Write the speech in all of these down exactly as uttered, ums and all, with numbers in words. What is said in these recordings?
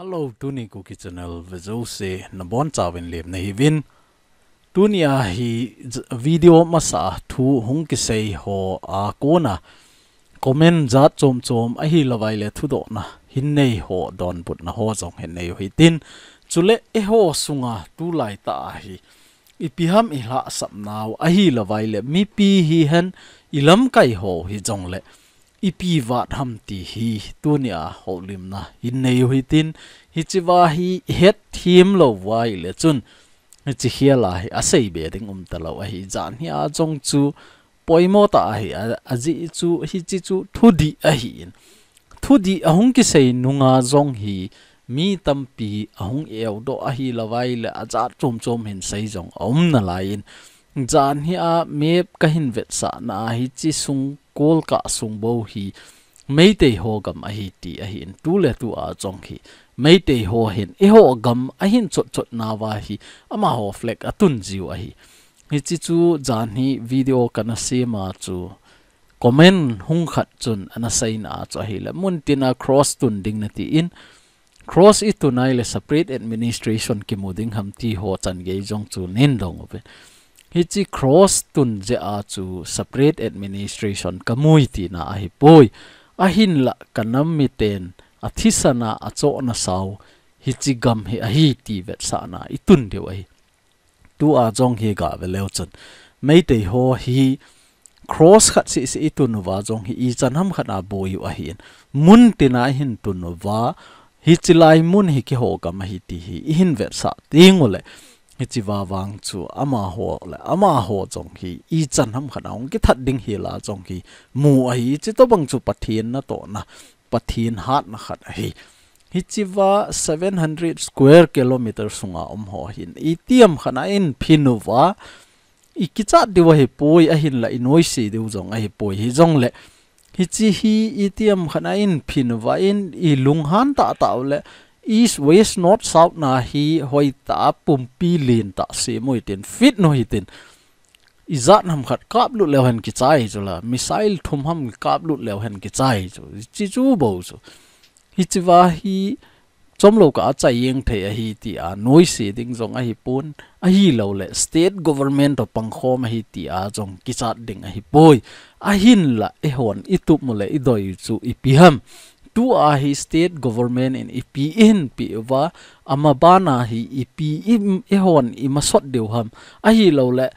Hello, tuni Kuki Channel vejouse nabonchauvin lemna hiuvin. Tunia hi j-, video masa thu hung kisei ho a kona comment jat chom chom ahilouvaile thudohna hin nei ho, donbutna ho jong hin nei u hitin. Chule eiho sunga tulaitah a hi ipi ham ilhahsapnau ahilouvaile mipi hihen ilamkai ho hijongle ipi vat ham ti hi tunia houlimna hin nei u hitin, hichea hi ihet themlou uva ahile chun hiche khel a hi aseibe ding umtalou ahi. Janhi a jong chu poimo tah ahi, a, ajeh chu hiche chu thudih ahin. Thudih ahung kisei nunga jong hi mi tampi ahung eudoh ahilouvaile ajat chom chom hin sei jong aum nalaiyin. Janhi a map kahin vetsahna a hiche sung Kolkah sung bou hi Meitei ho gam ahi ti ahin, tuletua jong hi Meitei ho hin eiho gam ahin chotchotnauva hi amaho flag atun jiu ahi. Hiche chu janhi video kana sema chu comment hung khat chun ana seina a chu ahile muntina cross tun ding natin, cross itun ahile separate administration kimu ding ham ti ho changei jong chu nin dong uve. Hiche cross tun jeh a chu separate administration kamui tina ahipoi. Ahinla kanam miten athisana achohna sau hiche gam hi ahi ti vetsahna itun diu ahi. Tua jong hi gaveleu chun Meitei ho hi cross khat sehseh itun uva jong hi ichan ham khat a boi u ahin, muntina ahin tun uva, hiche lai mun hi keiho gam ahi ti hi ihin vetsah tengule hichea vang chu amaho le amaho jong hi ichan ham khat a hung kithat ding hila jong hi mu ahi. Chutobang chu Pathen natohna, Pathen hatna khat ahi. Hichea seven hundred square kilometer sunga um ho hin itiham khat a inphin uva ikichat diu ahipoi, ahinla inoise diu jong ahipoi. Hijongle hiche hi itiham khat a inphin uva in ilunghan tahtah ule east, west, north, south na hi hoitah a pumpi lentah sem u hitin, fit nu hitin. Ijat ham khat kaplut leu hen kichai chu la, missile thum ham kaplut leu hen kichai chu, hiche chu bou chu. Hichea hi chomlou kah a chai jeng thei ahi tia noise ding jong ahipon, ahiloule state government toh pangkhom ahi tia jong kichat ding ahipoi. Ahinla eihon itup ule idei u chu ipi ham? Tua hi state government in ipi ihinpeh uva, amabana hi ipi i, eihon imasot diu ham? Ahiloule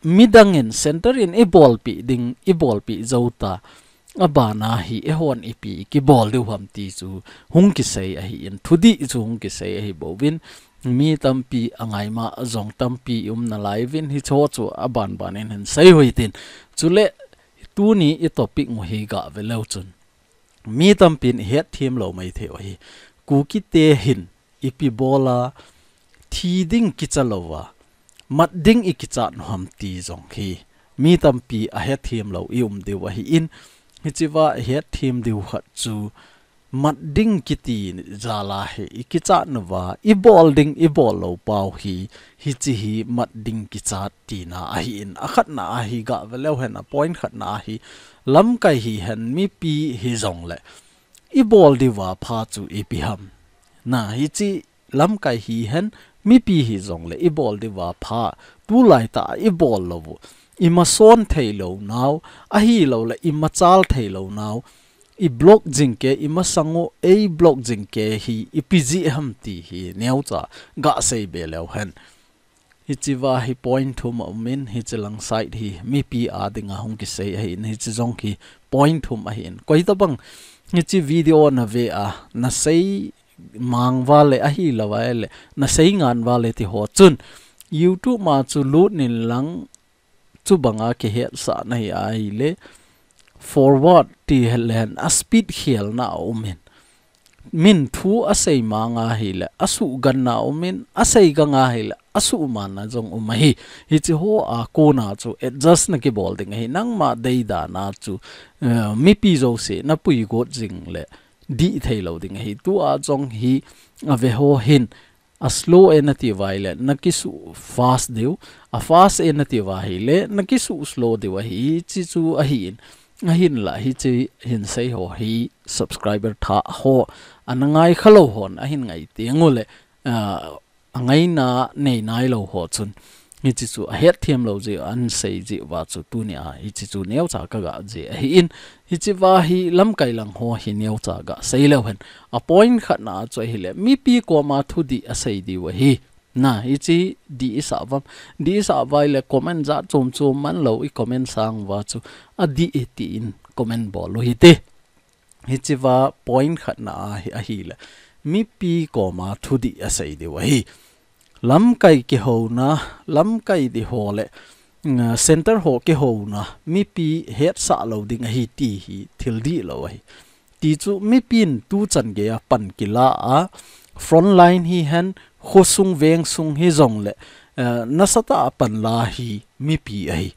midang in, center in ibolpeh ding, ibolpeh jou ta, abana hi eihon ipi ikibol diu ham ti chu hung kisei ahin, thudih chu hung kisei ahibouvin, mi tampi angaima jong tampi ium nalaiuvin, hicheho chu abanban in hin sei u hitin. Chule tuni itopic u hi gaveleu chun mi tampin ihet themlou maithei u ahi. Kukite hin ipi bola thi ding kicha louva mat ding ikichat u ham ti jong hi mi tampi ahet themlou ium diu ahin, hichea ihet them diu khat chu mat ding kiti jal a hi ikichat uva, ibol ding ibol lou pau hi, hiche hi mat ding kichat tina ahin, akhatna a hi gaveleu hen, a point khatna a hi lamkai hihen mipi hijongle ibol diuva pha chu ipi ham? Na, hiche lamkai hihen mipi hijongle ibol diuva pha, tulaitah a ibol lou u, imason theilou nau, ahiloule imachal theilou nau, iblock jingkei, imasang u eiblock jingkei hi ipi jeh ham ti hi neocha gaseibe leu hen. Hichea hi point thum aumin, hichelang side hi mipi a dinga hung kisei ahin, hiche jong hi point thum ahin. Koitobang hiche video nave a, nasei mang uva le ahilouvale nasei ngan uva le tiho chun YouTube ma chu lut in lang, chubanga kihetsahna hi ahile forward ti lehen a speed khelna aumin, min thu asei mang ahile asuhganna aumin, aseigang ahile asuhmanna jong um ahi. Hicheho a kona chu adjust na kibol ding ahi, nangma deidan a chu, eh, mipi jouse napuigot jingle dih theilou ding ahi. Tua jong hi aveho hin a slow e nati uva ahile nakisuh fast diu, a fast e nati uva ahile nakisuh slow diu ahi, hiche chu ahin. Ahinla hiche hin sei ho hi subscriber thah ho, ana ngai kha lou hon ahin ngai teng uleh, ah, angaina nei nai lou ho chun hiche chu ahet them lou jeh, ana sei jeh uva chu tunia hiche chu neocha kaga jih ahin, hiche uva hi lamkai lang ho hi neocha ga sei leu hen. A point khatna chu ahileh, mipi koma thudih asei diu ahi. Na, hiche dih isah uvam. Dih isah uva ahileh comment jat chom chom man lou, i comment sang uva chu adih e tin comment bol u hite. Hiche uva point khatna ahi, ahileh, mipi koma thudih asei diu ahi. Lamkai kihouna, lamkai dih ho leh, mm, center ho kihouna, mipi hetsah lou ding ahi ti hi thil dihlou ahi. Ti chu mipin tuchan geiya pan kila a, frontline hihen, khosung vengsung hijongleh, eh, nasatah a pan la hi mipi ahi.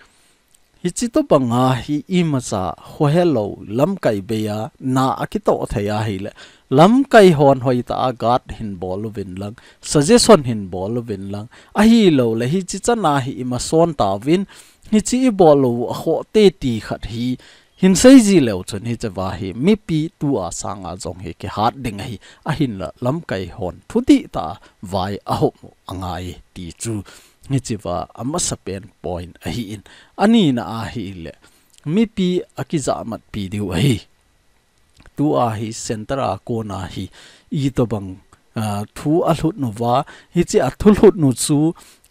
Hiche tobanga hi imacha khohelou, lamkai beiya na akitoh thei ahileh, lamkai hon hoitah a guard hin bol uvin lang, suggestion hin bol uvin lang, ahilouleh hiche chana hi imason tauvin, hiche ibol lou akhoh te ti khat hi hin sei ji leu chun hiche uva hi mipi tua sanga jong hi kihat ding ahi, ahinla lamkai hon thudih tah a vai ahop u angai ti chu hiche uva amasapen point ahin. Anina ahileh, mipi akijahmatpi diu ahi. Tua hi center a kona hi itobang, ah, thu alhut nu uva, hiche athu lhut nu chu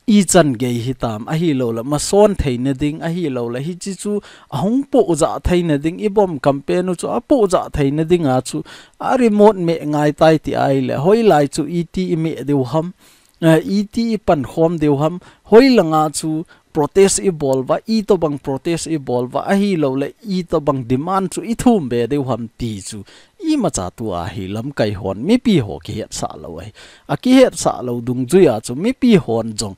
ichan gei hitam, ahilouleh mason theina ding, ahilouleh hiche chu ahung pohjah theina ding, ibom campaign u chu apohjah theina dinga chu a remote meh ngai tai ti ahileh, hoilai chu iti imeh diu ham, eh, iti ipankhom diu ham, hoilanga chu protest ibol uva, itobang protest ibol uva, ahilouleh itobang demand chu ithum be diu ham ti chu imacha tua hi lamkai hon mipi ho kihetsah lou ahi. Akihetsah lou dungjuiya chu mipi hon jong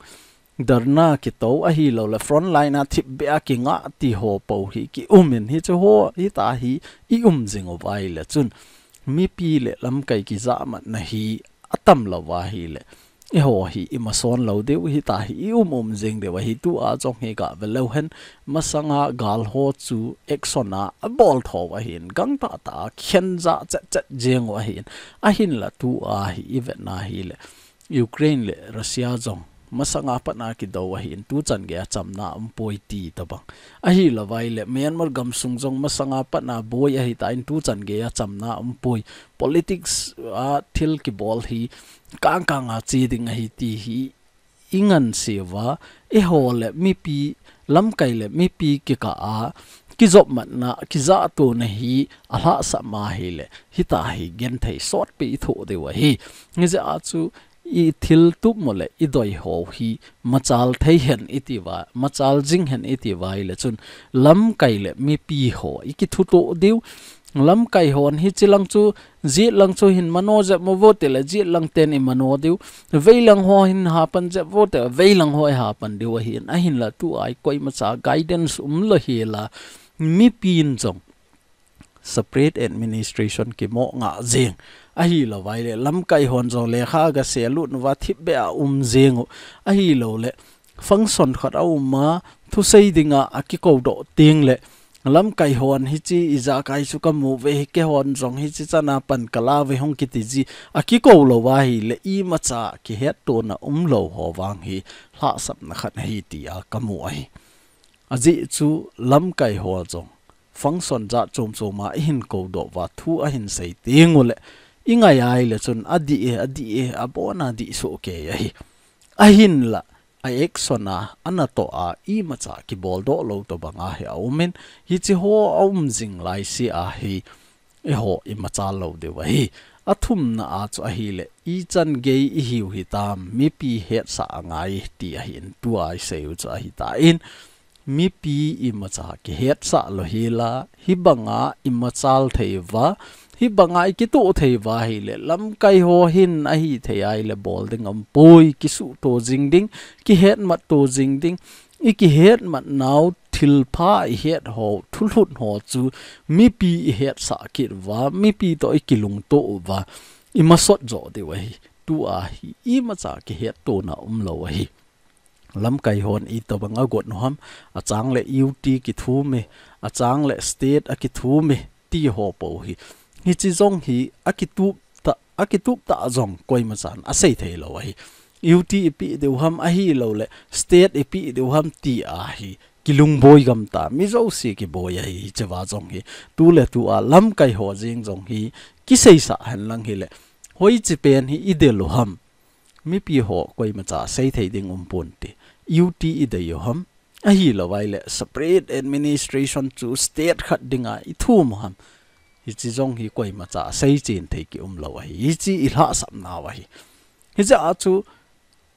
dharna kito ahilouleh frontline a thipbeh a kingah ti ho pou hi kium in, hiche ho hitia hi ium jing uva ahileh chun mipi le lamkai kijahmatna hi atam lou ahileh, eiho hi imason lou diu, hitia hi ium um jing diu ahi. Tua jong hi gah ve leu hen, masanga gal ho chu action a abol tho u ahin, gangtah tah a khen jah chet chet jeng u ahin, ahinla tua hi ivetna ahileh, Ukraine le Russia jong masanga pat a kidou ahin, tuchan geiya chamna umpoi ti tobang. Ahilou vaileh, Myanmar gamsung jong masanga pat a boi ahitan, tuchan geiya chamna umpoi. Politics a thil kibol hi kangkang a che ding ahi ti hi inganseuva, eiho le mipi, lamkai le mipi kikah a kijopmatna, kijahtona hi alhahsam ahileh, hitia hi genthei sotpi ithoh diu ahi. Hijeh a chu ithil tup mo le idoi ho hi machal thei hen iti uva, machal jing hen iti uva ahileh chun lamkai le mipi ho ikithutoh diu. Lamkai hon hiche lang chu, jet lang chu hin mano jep mo vo tileh, jet lang ten imano diu. Veilang ho hin hapan jep vo tileh, veilang ho ihapan diu ahin, ahinla tua hi koimacha guidance umlou hela, mipin jong separate administration kimo ngah jeng. Ahilou vaileh, lamkai hon jong lekha gaselut uva thipbeh a um jeng u. Ahilouleh, function khat aum a, thusei dinga akikou doh tengleh, lamkai hon hiche ijakai chu kamu ve, hi keihon jong hiche chana pan kala ve hung kiti ji akikou lou ahileh, imacha kihettona umlou ho vang hi lhahsamna khat ahi tia kamu ahi. Ajeh chu lamkai ho jong function jat chom chom a ihin koudoh uva, thu ahin sei tenguleh, ingai ahileh chun adih e, adih e, abon a dih soh kei ahi. Ahinla, a action a, anatoh a, imacha kibol doh lou tobang ahi aum in, hiche ho aum jing laise ahi, eiho imachal lou diu ahi. Athumna a chu ahileh, ichan gei ihiu hitam, mipi hetsah angai ti ahin, tua isei u chu ahitan, mipi imacha kihetsah lou hela, hibanga imachal thei uva, hibanga ikitoh thei uva ahileh, lamkai ho hin ahithei ahileh bol ding aumpoi, kisuhto jing ding, kihetmatto jing ding, ikihetmat nau thilpha ihet ho, thulhut ho chu mipi ihetsah kit uva, mipi toh ikilungto uva, imasot jo diu ahi. Tua hi imacha kihettona umlou ahi. Lamkai hon itobang agot u ham, achang le U T kithum e, achang le state akithum e, ti ho po hi. Hichi jong hi akitup ta, akitup ta jong koima chan asei thei lou ahi. U T ipi diu ham ahilou le, state ipi diu ham ti ahi. Kilungboi gam ta, mi jouse kiboi ahi, hiche va jong hi. Tu le tu a lamkai ho jeng jong hi, kiseisah hen lang hile. Hoichi pen hi idel u ham. Mipi ho koima cha sei thei ding um ponte. U T idei u ham. Ahilou vai le separate administration chu state khat dinga ithum u ham. Hichi jong hi koima cha sei chen thei ki um lou ahi. Hichi ilhahsam nau ahi. Hijeh a chu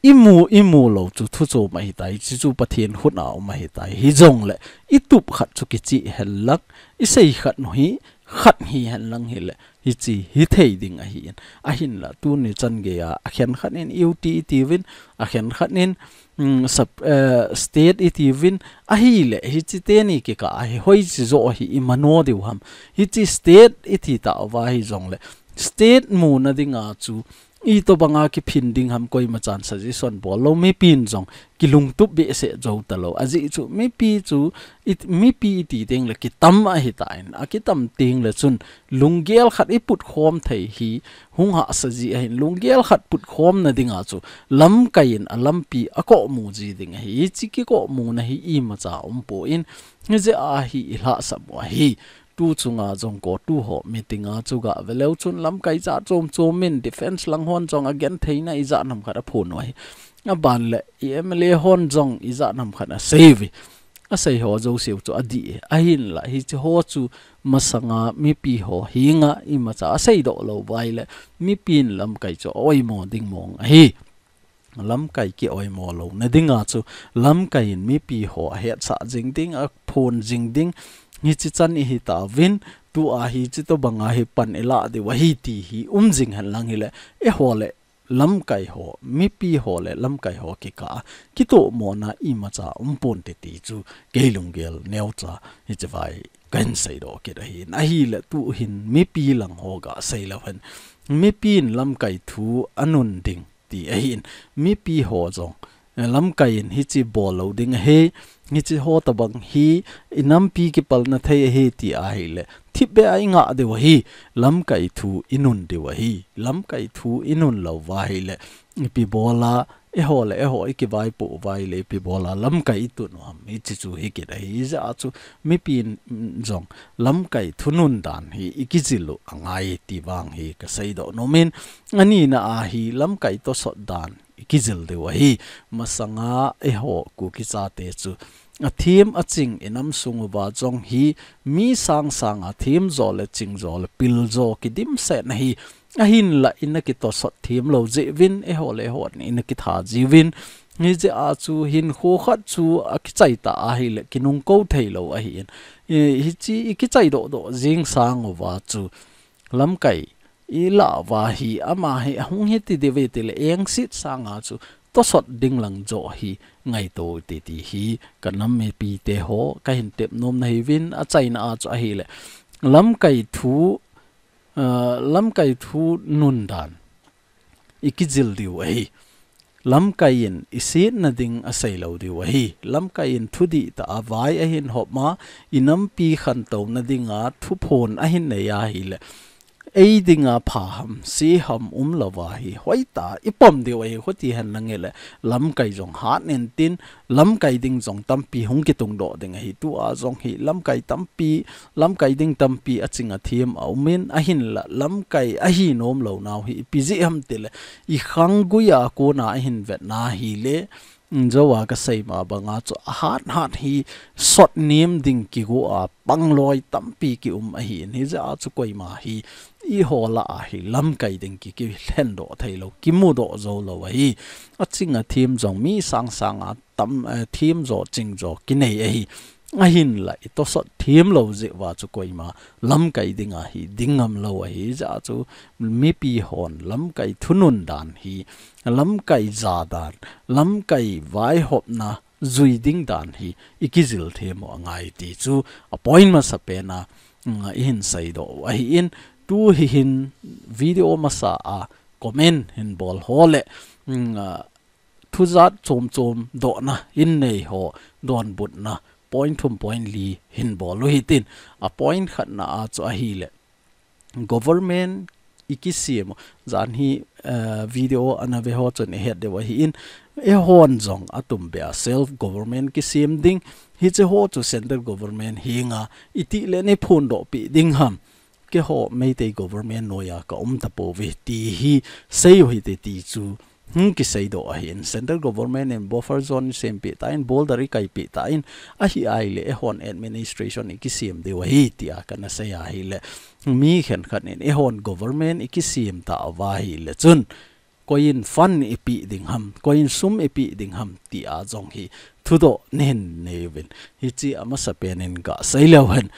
imu, imu lou chu thu chom ahitai. Hichi chu Pathen khut a um ahitai. Hijong le itup khat chu kichih hen lang. Isei khat u hi khat hi hen lang hile, hichi hi thei ding ahi in. Ahinla, tuni chan geiya, akhen khat in U T itiuvin, akhen khat in, mm, sub, eh, state itiuvin, ahile, hichi teni kikah ahi, hoichi joh hi imano diu ham. Hichi state iti tauva hijong le, state muna dinga chu, itobanga kiphin ding ham koima chan suggestion bol lou, mipin jong kilungtup behseh jou talou. Ajeh chu mipi chu, it, mipi iti teng le kitam ahitan, akitam teng le chun lunggel khat iput khom thei hi hung hahsa ji ahin, lunggel khat put khomna dinga chu lamkai in alampi akomu ji ding ahi. Hichi kikomuna hi imacha umpon, hijeh a hi ilhahsam u ahi. Tu chunga jong CoTU ho meeting a chu gave leu chun lamkai jat chom chom in defense lang hon jong agenthei na ijat ham khat aphon u ahi. Aban le i M L A hon jong ijat ham khat asei uve. Asei ho jouse u chu adih e. Ahinla hichi ho chu masanga mipi ho henga imacha asei doh lou vai le mipin lamkai chu aoimo ding mong ahi. Lamkai kioimo louna dinga chu lamkai in mipi ho ahetsah jing ding, aphon jing ding, hichi chan ihi tauvin, tua hichi tobanga hi pan ilah diu ahi ti hi um jing hen lang hile, eiho le lamkai ho, mipi ho le lamkai ho kikah a kitomona imacha um ponte ti chu kei lunggel neocha hichi vai kahin seidoh kit ahin. Ahile tuhin mipi lang ho gasei leu hen. Mipin lamkai thu anun ding ti ahin, mipi ho jong, eh, lamkai in hichi bol lou ding ahi, hichi ho tobang hi inampi kipalna thei ahi ti ahile, thipbeh a ingah diu ahi, lamkai thu inun diu ahi, lamkai thu inun lou uva ahile, ipi bola, eiho le eiho ikivaipoh uva ahile, ipi bola lamkai itun u ham, hichi chu hi kit ahi. Hijeh a chu mipin jong lamkai thunun dan hi ikijil u angai ti vang hi kaseidoh nomin, anina a hi lamkai tosot dan ikijil diu ahi. Masanga eiho Kuki chate chu athem aching inam sung uva jong hi mi sang sanga themjo le chingjo le piljo kidimset na hi, ahinla ina kitosot them lou jeh uvin, eiho le eiho in ina kitha jiuvin. Hijeh a chu hinkho khat chu akichai ta ahile kinungko thei lou ahin. I, hichi ikichai doh doh jing sang uva chu lamkai ilah uva hi ama hi ahung hiti diu ve tile engset sanga chu tosot ding lang joh hi ngaito titi hi kanam mipite ho kahin tep nom nahiuvin, achaina a chu ahile lamkai thu, ah, lamkai thu nun dan ikijil diu ahi. Lamkai in isetna ding asei lou diu ahi. Lamkai in thudih tah a vai ahin hopma, inampi khantouna dinga thuphon ahin nei ahile, ei dinga pha ham, se ham umlou uva hi hoitah a ipom diu ahi, khuti hen lang hile, lamkai jong hat intin, lamkai ding jong tampi hung kitungdoh ding ahi. Tua jong hi lamkai tampi, lamkai ding tampi aching athem aumin, ahinla lamkai ahi nomlou nau hi ipi jeh ham tile, ikhanggui a kona ahin vetna hile, injo a kasei ma banga chu ahat hat hi sot nem ding kigo a pangloi tampi kium ahin, hijeh a chu koima hi eiho lah a hi lamkai ding ki, kilhendoh thei lou, kimudoh jou lou ahi. Aching athem jong mi sang sanga tam, eh, themjo chingjo kinei ahi. Ahinla itosot them lou jeh uva chu koima lamkai dinga hi ding ngam lou ahi. Hijeh a chu mipi hon lamkai thunun dan hi, lamkai ja dan, lamkai vaihopna jui ding dan hi ikijil them u angai ti chu apoint masa pen a, mm, ihin seidoh u ahin. Tu hihin video masa a comment hin bol ho le, mm, ah, pujat chom chom dohna in nei ho donbutna point thum point li hin bol u hitin, a point khatna a chu ahile government i kisem, jan hi, eh, video ana ve ho chun i het deu ahi in, eihon jong atum beh a self government kisem ding, hiche ho chu central government henga iti le nei phondoh pi ding ham, keiho Meitei government noiya ka um tapouve ti hi sei u hite ti chu hung kisei doh ahi in, central government in buffer zone sem pi ta in, border i kai pi ta in, ahi ai le eihon administration i kisem deu ahi tia kana sei ahile, mi khenkhat in eihon government i kisem ta uva ahile chun, koi in fund i pi ding ham, koi in sum i pi ding ham tia jong hi thudoh nei hin nei uvin. Hiche amasa pen in ka sei leu hen.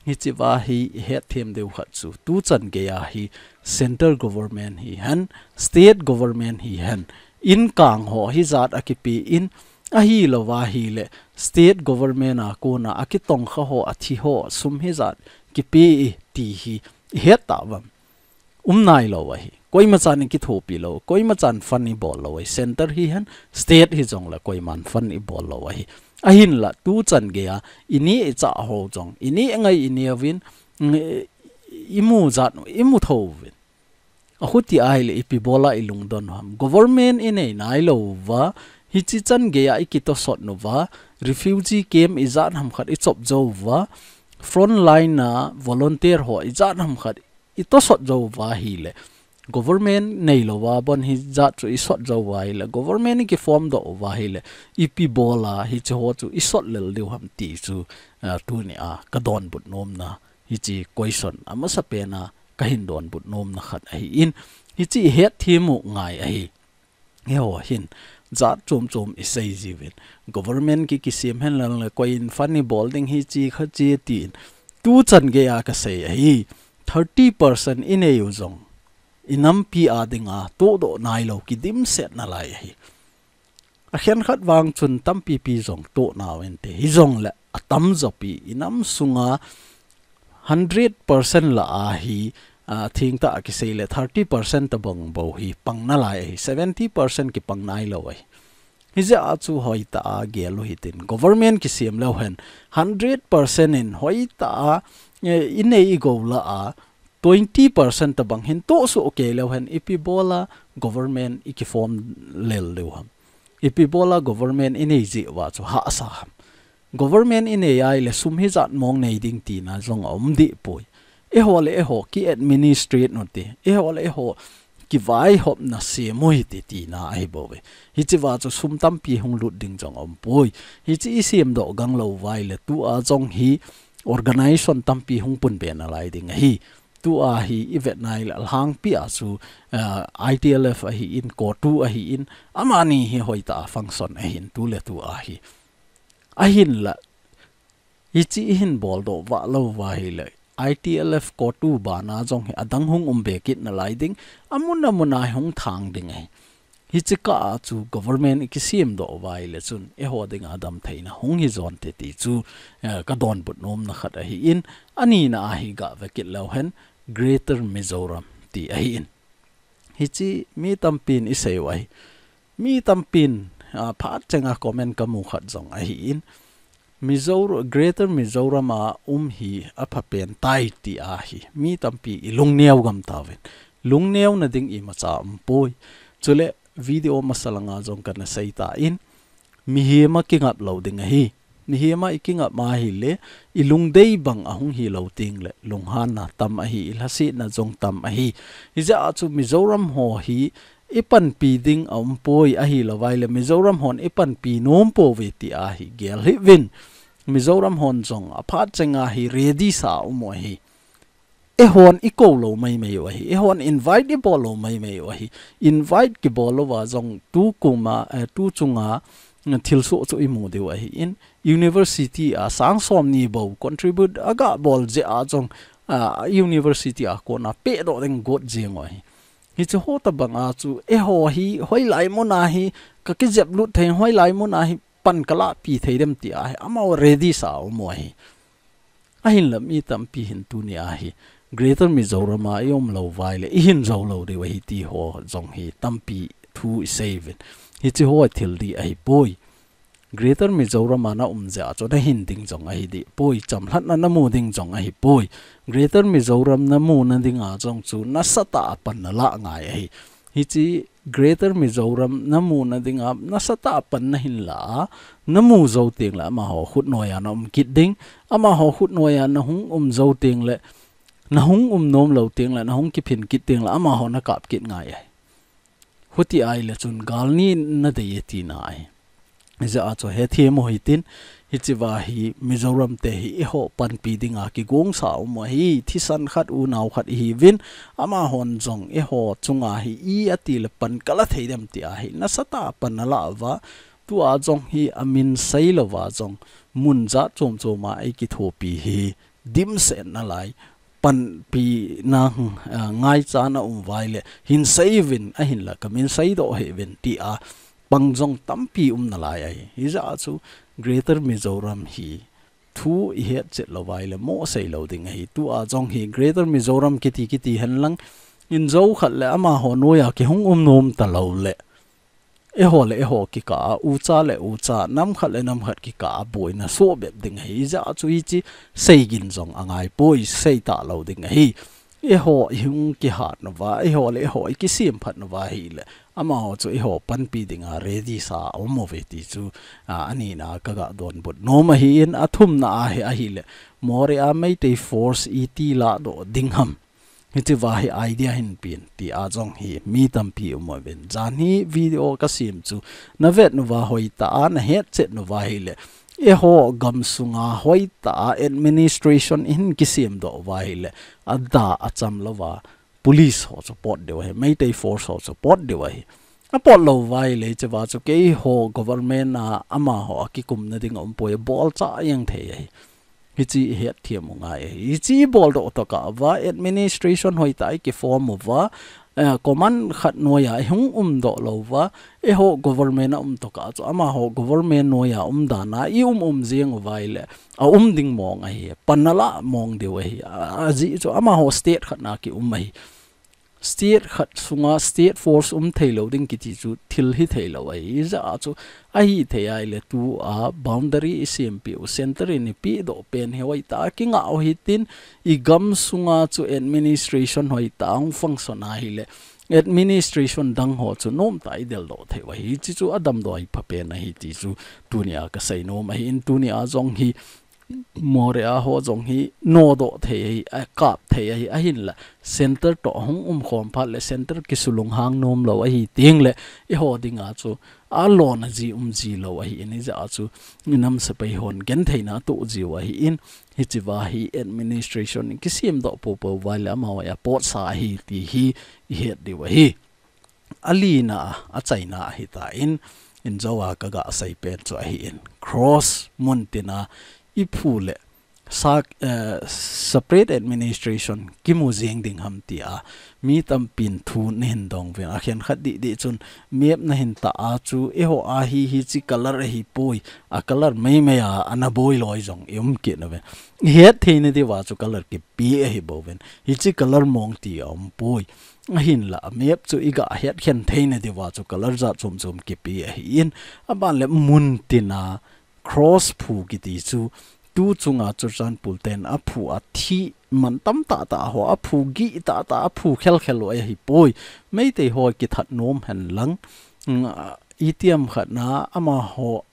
Hiche va hi i het them deu khat chu, tu chan geiya hi central government hihen, state government hihen, in kang ho hijat a kipe in, ahilouva ahile state government a kona a kitongkha ho, a thi ho sum hijat kipe e ti hi i het ta uvam. Um nailou ahi. Koima chan i kithopi lou, koima chan fund i bol lou ahi. Centre hihen, state hijongle koiman fund i bol lou ahi. Ahinla tu chan geiya i neh i chah ho jong, i neh ngai i neh uvin, mm, i mu jat, i mu tho uvin. Achuti ahile ipi bola i lungdon u ham. Government i nei nailou uva, hiche chan geiya i kitosot uva, refugee camp ijat ham khat i chop jou uva, front line a volunteer ho ijat ham khat i tosot jou uva ahile, government neilou a bon hijat chu i sot jou uva ahile, government i kiform doh uva ahile, ipi bola hiche ho chu i sot lel diu ham ti chu, ah, tunia ka donbut nomna, hiche question amasa pena ka hin donbut nomna khat ahi in, hiche i het them u ngai ahi. Eiho hin, jat chom chom i sei jiuvin. Government ki kisem hen lang le, koi in fund i bol ding hiche khache tin. Tu chan geiya ka sei ahi. Thirty percent i nei u jong, i nampi a dinga todoh nailou kidimset nalai ahi. A khenkhat vang chun tampi pi jong toh nauvinte. Hijongle atamjo pi i nam sunga hundred percent lah a hi, ah, thengtah a kisei le thirty percent tabang bou hi pang nalai ahi, seventy percent kipang nailou ahi. Hijeh a chu hoitah a gel u hitin, government kisem leu hen, hundred percent in hoitah a, eh, i nei i gou lah a, twenty percent tabang hin toh soh kei leu hen, ipi bola government i kiform lel diu ham. Ipi bola government i nei jeh uva chu hahsa ham. Government i nei ahile sum hijat mong nei ding tina jong aum deh poi. Eiho le eiho ki administrate u hite. Eiho le eiho kivaihopna sem u hite tina ahi bouve. Hiche va chu sum tampi hung lut ding jong aum poi. Hiche i sem doh gang lou uva ahile tua jong hi organization tampi hung pun be nalai ding ahi. Tua hi i vet nai le alhangpi a chu, ah, I T L F ahi in, CoTU ahi in, amani hi hoitah a function ahin tu le tua hi. Ahinla, hiche i hin bol doh vah lou uva ahile, I T L F CoTU bana jong hi adang hung um be kit nalai ding, amun amun a hung thang ding ahi. Hiche kah a chu government i kisem doh uva ahile chun, eiho dinga damtheina hung hi jonte ti chu, eh, ka donbut nomna khat ahi in, anina a hi ga ve kit leu hen, Greater Mizoram ti ahi in. Hiche mi tampin i sei u ahi. Mi tampin, ah, phat chenga comment ka mu khat jong ahi in. Mizoram, Greater Mizoram a um hi apha pen tai ti ahi. Mi tampi i lungneo gam tauvin. Lungneo na ding imacha um poi. Chule video masa langa jong kana sei tan. Mihem a kingap lou ding ahi. Mihem a i kingap ma ahile, i lungdei bang ahung hilou tengle, lunghanna tam ahi, i lhasetna jong tam ahi. Hijeh a chu Mizoram ho hi, i panpi ding aum poi ahilou vaile, Mizoram hon i panpi nom pouve ti ahi gel hih uvin. Mizoram hon jong aphat chenga hi ready sa um u ahi. Eihon i kou lou maimai u ahi. Eihon invite i bol lou maimai u ahi. Invite kibol louva jong tu kum a, eh, tu chunga, mm, thilsoh chu i mu diu ahi in. University a sang som ni bou contribute aga bol jeh a jong, ah, university a kona pehdoh ding got jeng u ahi. Hiche ho tabang a chu eiho hi hoilai mun a hi ka kijep lut thei, hoilai mun a hi pan ka lahpi thei dem ti ahi. Amaho ready sa um u ahi. Ahinla mi tampi hin tunia hi Greater Mizoram a i um lou vaile, i hin jou lou diu ahi ti ho jong hi tampi thu i sei uvin. Hichi ho thil dih ahi poi. Greater Mizoram a na um jeh a chu na hin ding jong ahi dih poi. Chamlhatna na mu ding jong ahi poi. Greater Mizoram na mu na ding a jong chu nasatah a pan na la ngai ahi. Hichi Greater Mizoram na mu na ding a nasatah a pan na hin la a, na mu jou teng le amaho khut noi a na um kit ding. Amaho khut noi a na hung um jou teng le, na hung um nom lou teng le, na hung kiphin kit teng le, amaho na kap kit ngai ahi. Huti ahi le chun gal ni na dei e tina ahi. Hijeh a chu hethem u hitin, hichi va hi Mizoram te hi eiho panpi ding a kigong sa um u ahi, thisan khat unau khat ihi uvin, amahon jong eiho chunga hi i ati le pan ka la thei dem ti ahi, nasatah a pan a la uva, tua jong hi amin sei lou va jong, mun jat chom chom a ei kithopi hi, dimset na lai, panpi na, ah, ngaicha na um uva ahi le, hin sei uvin, ahin la ka min sei doh hih uvin, ti a, pang jong tampi um na lai ahi. Hijeh a chu Greater Mizoram hi thu i het chet lou uva ahi le, mo sei lou ding ahi. Tua jong hi Greater Mizoram kiti kiti hen lang, in jou khat le amaho noi a kihung um nom ta lou le, eiho le eiho kikah a, ucha le ucha, nam khat le nam khat kikah a boina soh bep ding ahi. Hijeh a chu hichi sei gin jong angai poi, sei ta lou ding ahi. Eiho i hung kihat na uva, eiho le eiho i kisem phat na uva ahi le, amaho chu eiho panpi ding a ready sa a um uve ti chu, a, ani na ka ga donbut nom ahi in, athum na ahi, ahi le, Moreh a Meitei Force iti la doh ding ham. Hichi va hi idea hin pen, ti a jong hi mi tampi um uvin. Jan hi video ka sem chu, na vet nu va hoi ta a, na het chet nu va ahi le, eiho gam sunga hoi ta a administration i hin kisem doh uva ahi le, a da a cham lou va, police ho chu pot diu ahi, Meitei Force ho chu pot diu ahi. A pot lou uva ahi le, hichi va chu keiho government a amaho a kikum na ding a um poi, bol cha a jeng thei ahi. Hichi i het thiam u ngai ahi. Hichi i bol doh tokah uva, administration hoi ta i kiform uva, eh, command khat noi a i hung um doh lou uva, eiho government a um tokah chu, amaho government noi a um dan a i um um jeng uva ahi le, a um ding mong ahi, pan a la mong diu ahi, a, ajeh chu amaho state khat na ki um ahi. State khat sunga state force um thei lou ding kiti chu thil hi thei lou ahi. Hijeh a chu ahi thei ahi le tua boundary i sempi u, center in i pe doh pen hi hoi ta a kingah u hitin, i gam sunga chu administration hoi ta a hung function ahi le, administration dang ho chu nom ta a i del doh thei u ahi. Hichi chu a damdoi pha pen ahi ti chu tuni a ka sei nom ahi in, tuni a jong hi Moreh a ho jong hi no doh thei ahi, a kap thei ahi, ahin la center toh hung um khom phat le center kisulunghang nom lou ahi teng le, eiho ding a chu a lona ji um ji lou ahi in, hijeh a chu i nam sepai hon genthei na toh ji u ahi in, hichi va hi administration kisem doh popo uva ahi le amaho a pot sa ahi ti hi i het diu ahi. A li na, a chai na ahi ta in, in jou a ka ga sei pen chu ahi in. Cross mun tin a i phu le sa, eh, separate administration kimu jeng ding ham ti a, mi tampin thu na hin dong uvin. A khenkhat dih dih chun map na hin ta a chu eiho a hi hichi color ahi poi, a color mei mei a, ana boi loi jong i um kit na uvin. I het thei na diu va chu color kipe ahi bou uvin. Hichi color mong ti a um poi. Ahin la, a map chu i ga het khen thei na diu va chu color jat chom chom kipe ahi in, a ban le mun tin a cross phu kiti chu, tu chunga Churachandpur ten a phu a thi man tam tah tah ho, a phu gih tah tah, a phu khel khel u ahi poi. Meitei ho kithat nom hen lang, mm, itiham khat na amaho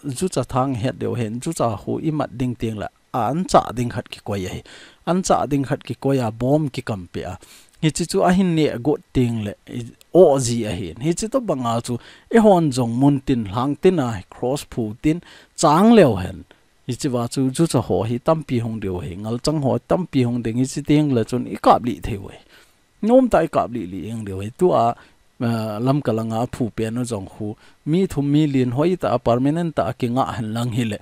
jucha thang het diu hen, jucha hu i mat ding teng le, a an chah ding khat kikoi ahi. An chah ding khat kikoi a, bomb kikampi a. Hichi chu ahin neh got teng le, i, oh ji ahi. Hichi tobang a chu, eihon jong mun tin, lhang tin a, cross phu tin, chang leu hen. Hichi va chu, jucha ho hi tampi hung diu ahi. Ngalchang ho tampi hung ding, hichi teng le chun i kap lih thei u ahi. Nom ta i kap lih lih eng diu ahi. Tua, eh, Lamka langa a phu pen u jong khu, mi thum mi lin hoi ta a permanent ta a kingah hen lang hi le,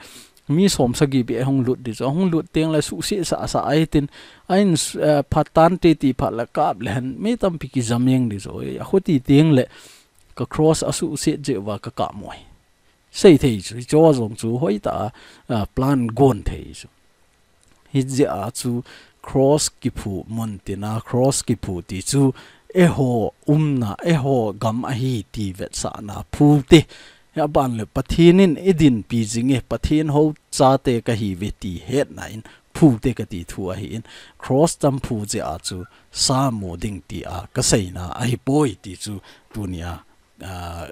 mi som sagi beh hung lut di chu, hung lut teng le suhsih sah sah ahi tin, a in, eh, phat tan te ti phat le kap le hen, mi tampi kijam eng di chu, a khuti teng le, ka cross a suhsih jeh uva ka kap mo ahi. Sei thei chu, hicho jong chu hoi ta a, a, plan gon thei chu. Hijeh a chu cross kiphu mun tin a, cross kiphu ti chu eiho umna, eiho gam ahi ti vetsahna phu te. Aban le Pathen in eidinpi jing e, Pathen ho chate kahiuve ti hetna in phu te kati thu ahin, cross cham phu jeh a chu sa mu ding tia kaseina ahipoi ti chu tunia, ah,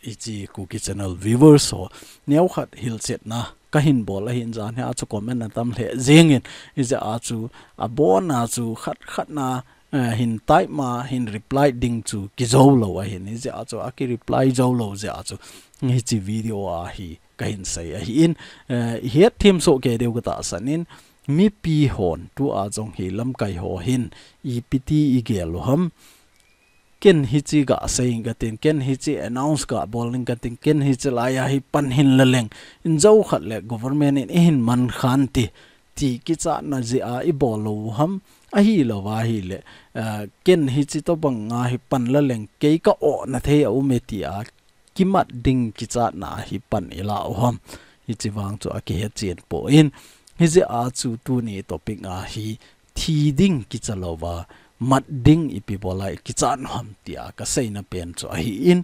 hiche Kuki Channel viewers ho neokhat hilchetna kahin bol ahin, jan hia chu comment atam lheh jengin, hijeh a chu abona chu khat khat na, eh, hin type ma, hin reply ding chu kijou lou ahin, hijeh a chu aki reply jou lou jeh a chu hiche video a hi kahin sei ahin, eh, ihet them soh kei diu katahsan in, mipi hon tua jong hi lamkai ho hin ipi ti igel u ham. Ken hiche gasei ing katin, ken hiche announce gabol ing katin, ken hiche lai a hi pan hin la leng, injou khat le government in eihin man khan ti, ti kichatna jeh a ibol lou u ham, ahilou ahile, eh, ken hiche tobang a hi pan la leng, kei ka-ohna thei aum e tia kimat ding kichatna a hi pan ilah u ham. Hiche vang chu akihet chen poi. Hijeh a chu tuni topic a hi thi ding kicha louva, mat ding ipi bola ikichat u ham tia kaseina pen chu ahin,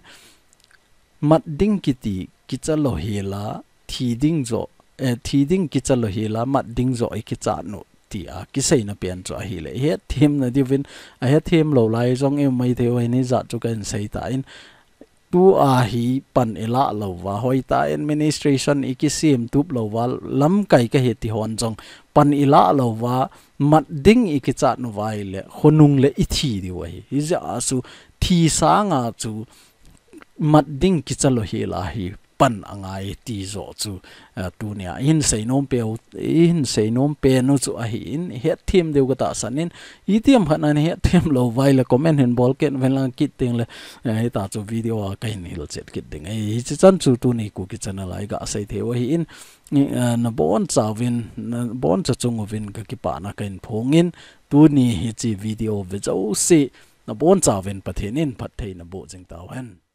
mat ding kiti kicha lou hela, thi ding joh, eh, thi ding kicha lou hela, mat ding joh ikichat u tia kiseina pen chu ahile, ihet them na diuvin, ahet them lou lai jong imaithei uve, hijat chu kahin sei tan, tua hi pan ilah louva, hoitah administration ikisem tup louva, lamkai kahi ti hon jong pan ilah louva, mat ding ikichat uva ahile, khonung le ithi diu ahi. Hijeh a chu thi sanga chu mat ding kicha lou hela hi pan angai ti joh chu, ah, tunia ihin seinom peu, ihin seinom pen u chu ahin, ihet them diu katahsan in, itiham khat na ihet them lou uva ahile comment hin bol kit uvin lang, kit teng le, eh, hita chu video a kahin hilchet kit ding. Eh, hiche chan chu tuni Kuki Channel a igasei thei u ahin, eh, nabonchauvin, naboncha chung uvin kakipana kahin phong in, tuni hiche video ve jouse, nabonchauvin Pathen in phatthei naboh jing tauhen.